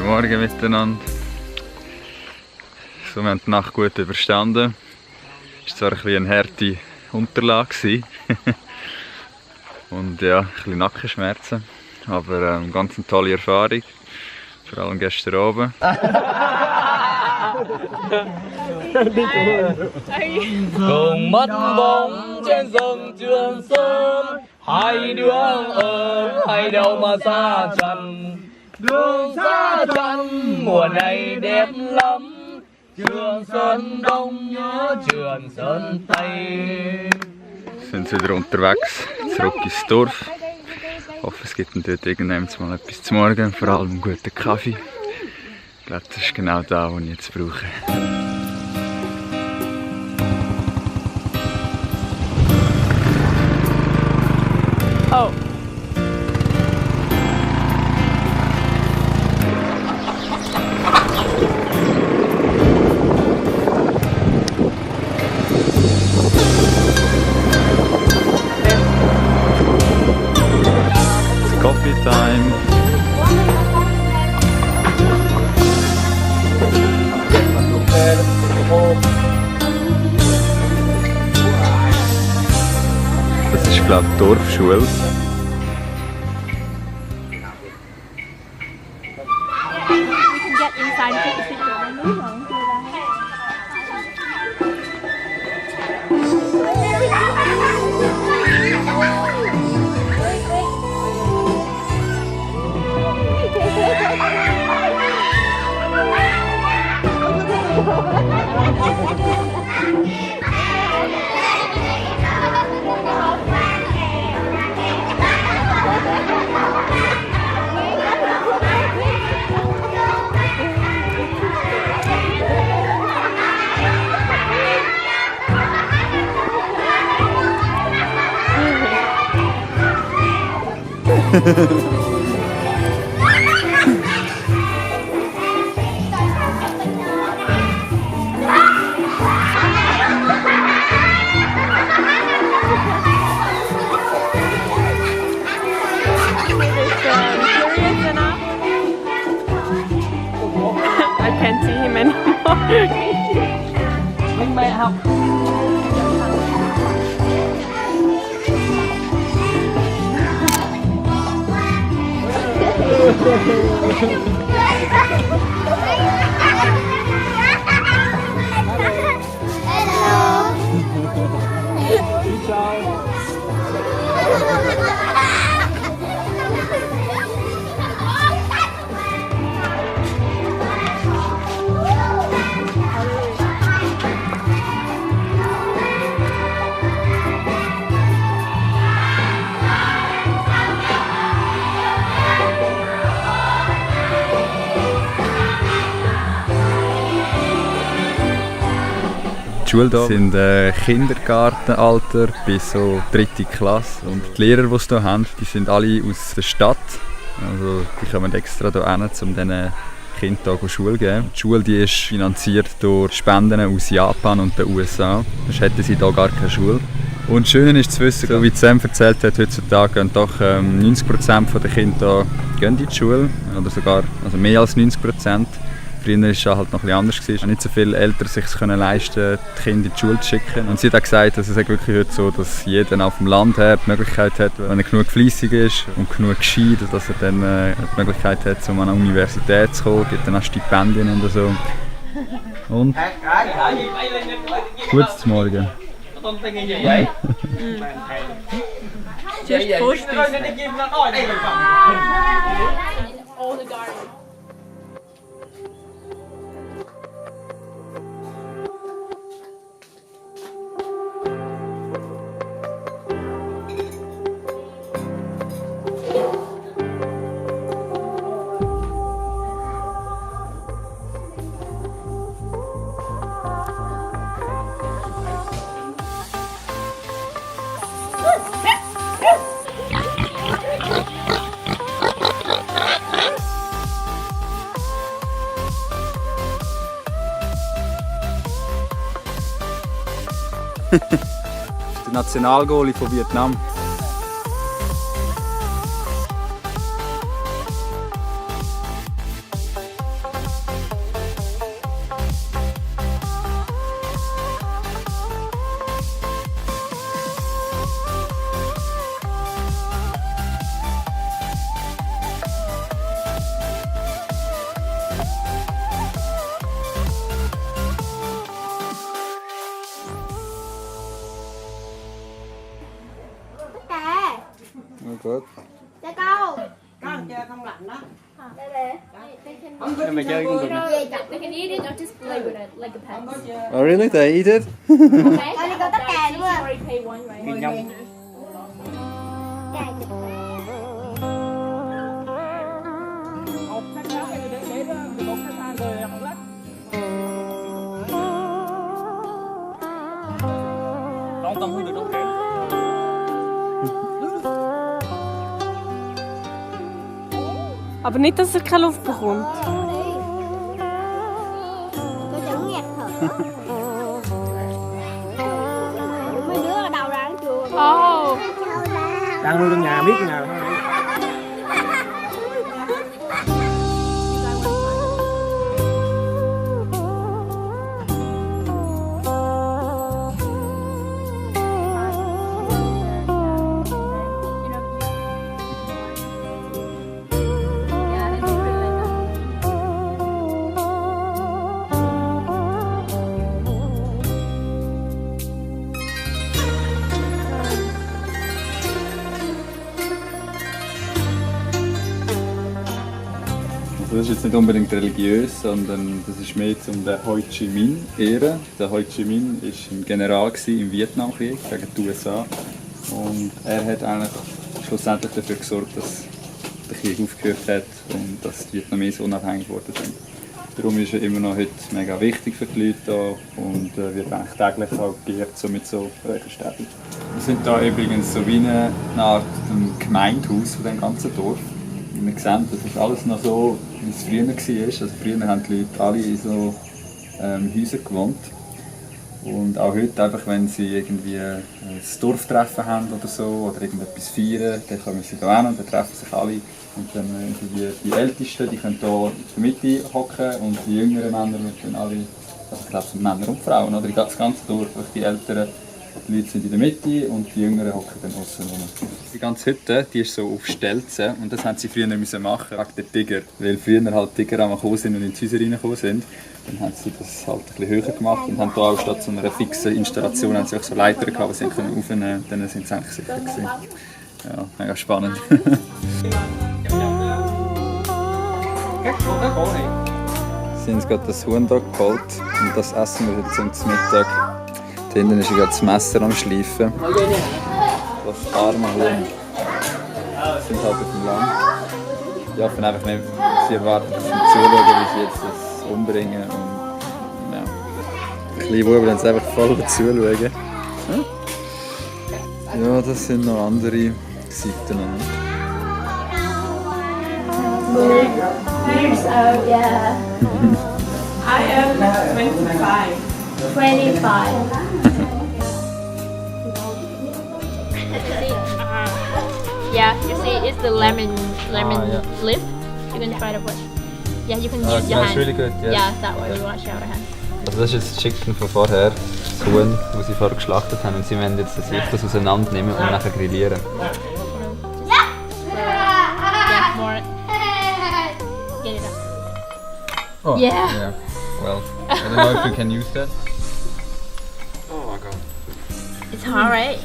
Morgen miteinander. So, wir haben die Nacht gut überstanden. Es war zwar ein bisschen eine harte Unterlage und ja, ein bisschen Nackenschmerzen, aber eine ganz tolle Erfahrung, vor allem gestern Abend. Cùng mất bóng trên sông Trường Sơn, hai đứa ở hai đầu mà xa trần. Đường xa trần mùa này đẹp lắm, Trường Sơn Đông nhớ Trường Sơn Tây. Wir sind wieder unterwegs, zurück ins Dorf. Ich hoffe, es gibt dort irgendwann mal etwas zu morgen, vor allem einen guten Kaffee. Ich glaube, das ist genau das, was ich jetzt brauche. Oh. It's coffee time. Das ist, glaube ich, die Dorfschule. I can't see him anymore. Minh mẹ học. Die Schule hier sind Kindergartenalter bis so 3. Klasse. Und die Lehrer, die sie hier haben, die sind alle aus der Stadt. Also die kommen extra hierher, um diesen Kindern hier Schule zu geben. Die Schule die ist finanziert durch Spenden aus Japan und den USA. Sonst hätten sie hier gar keine Schule. Und das Schöne ist zu wissen, so wie Sam erzählt hat, heutzutage gehen doch 90% der Kinder gehen in die Schule. Oder sogar also mehr als 90%. Früher war es halt noch etwas anders. Es nicht so viele Eltern sich leisten, die Kinder in die Schule zu schicken. Und sie hat auch gesagt, dass es wirklich heute so, dass jeder auf dem Land her die Möglichkeit hat, wenn er genug fleissig ist und genug gescheit, dass er dann die Möglichkeit hat, um an eine Universität zu kommen. Es gibt dann auch Stipendien und so. Und? Gutes Morgen. Just Vorspeise. Der Nationalgoalie von Vietnam. gut. Cho câu. Con chơi không lạnh đó. Đây nè. Em mày chơi cũng được nè. They can eat it or just play with it like a pet. Oh really? They eat it? Con đi có tất cả đúng không? Already pay one, right? Nhìn nhau. Không tâm hư được đâu. Aber nicht, dass er keine Luft bekommt. Tôi chẳng nhạt thật. Mấy đứa ở đầu ra ăn chuồng. Oh. Đang nuôi trong nhà biết nhà thôi. Das ist jetzt nicht unbedingt religiös, sondern das ist mehr um den Ho Chi Minh ehren. Der Ho Chi Minh war ein General im Vietnamkrieg gegen die USA und er hat eigentlich schlussendlich dafür gesorgt, dass der Krieg aufgehört hat und dass die Vietnamesen unabhängig geworden sind. Darum ist er immer noch heute mega wichtig für die Leute hier und wird eigentlich täglich auch geehrt, so mit so Räucherstäbchen. Wir sind hier übrigens so wie eine Art Gemeindehaus von dem ganzen Dorf. Wie wir sehen, das ist alles noch so, wie es früher war. Also früher haben die Leute alle in so Häusern gewohnt. Und auch heute, einfach, wenn sie irgendwie ein Dorftreffen haben oder so, oder irgendetwas feiern, dann kommen sie hier hin und dann treffen sich alle. Und dann die Ältesten, die können hier in der Mitte hocken und die jüngeren Männer können alle, also ich glaube es sind Männer und Frauen, oder das ganze Dorf, die älteren Leute sind in der Mitte und die Jüngeren hocken dann außen rum. Die ganze Hütte, die ist so auf Stelzen und das haben sie früher müssen machen wegen der Tiger. Weil früher halt Tiger einmal gekommen sind und in die Häuser reingekommen sind. Dann haben sie das halt ein bisschen höher gemacht und haben hier auch statt so einer fixen Installation haben sie auch so Leiter gehabt, die sie aufnehmen konnten. Dann sind sie eigentlich sicher gewesen. Ja, mega spannend. Sie haben uns gerade das Huhn hier geholt und das essen wir heute zum Mittag. Da hinten ist gerade das Messer am Schleifen. Das arme Huhn. Sie sind halt auf dem Land. Ich hoffe einfach nicht, sie erwarten, dass sie zuschauen, wie sie jetzt das umbringen. Und, ja. Die kleinen Buben werden es einfach voll zuschauen. Ja, das sind noch andere Seiten. Years old, yeah. I am 25. 25. Yeah, you see, it's the lemon yeah. leaf. You can try to put. Yeah, you can Oh, use your that's hand. really good, yes. Yeah, that way we wash our hands. Also das ist jetzt das Chicken von vorher, das Huhn, das sie vorher geschlachtet haben. Und sie wollen jetzt das auseinandernehmen und nachher grillieren. Yeah, more. Get it up. Oh, Yeah. Well, I don't know if you can use that. Oh my god. It's hard, right?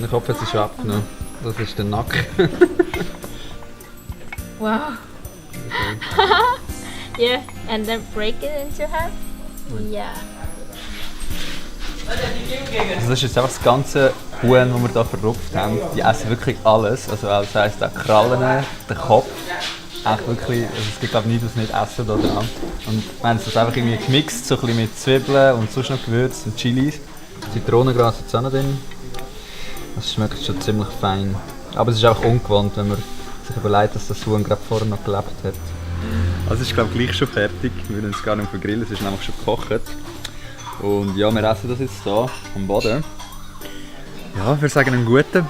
Der Kopf ist schon abgenommen. Das ist der Nacken. Wow. Yeah, and then break it into half. Yeah. Also das ist jetzt einfach das ganze Huhn, das wir hier verrupft haben. Die essen wirklich alles. Also das heisst auch Krallen, den Kopf. Echt wirklich, also es gibt glaube ich nichts, was nicht essen da dran. Und wir haben das einfach irgendwie gemixt, so ein bisschen mit Zwiebeln und sonst noch Gewürz und Chilis. Zitronengras ist auch noch drin. Das schmeckt schon ziemlich fein. Aber es ist auch ungewohnt, wenn man sich überlegt, dass das Huhn gerade vorher noch gelebt hat. Also es ist glaube ich gleich schon fertig. Wir würden es gar nicht vergrillen, es ist nämlich schon gekocht. Und ja, wir essen das jetzt hier am Boden. Ja, wir sagen einen guten.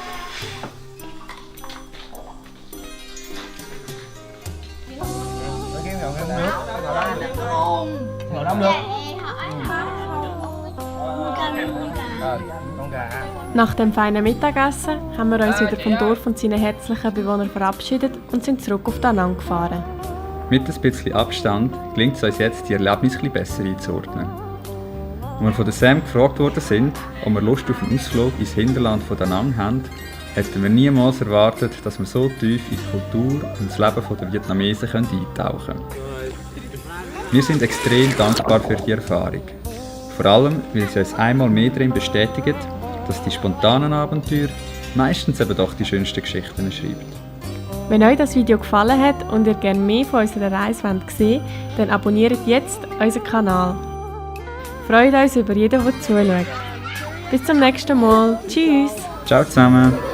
Nach dem feinen Mittagessen haben wir uns wieder vom Dorf und seinen herzlichen Bewohnern verabschiedet und sind zurück auf Da Nang gefahren. Mit ein bisschen Abstand gelingt es uns jetzt, die Erlebnisse ein bisschen besser einzuordnen. Als wir von der Sam gefragt worden sind, ob wir Lust auf einen Ausflug ins Hinterland von Da Nang haben, hätten wir niemals erwartet, dass wir so tief in die Kultur und das Leben der Vietnamesen eintauchen können. Wir sind extrem dankbar für die Erfahrung. Vor allem, weil sie uns einmal mehr darin bestätigt, dass die spontanen Abenteuer meistens eben doch die schönsten Geschichten schreibt. Wenn euch das Video gefallen hat und ihr gerne mehr von unserer Reise sehen wollt, dann abonniert jetzt unseren Kanal. Freut uns über jeden, der zuschaut. Bis zum nächsten Mal. Tschüss! Ciao zusammen!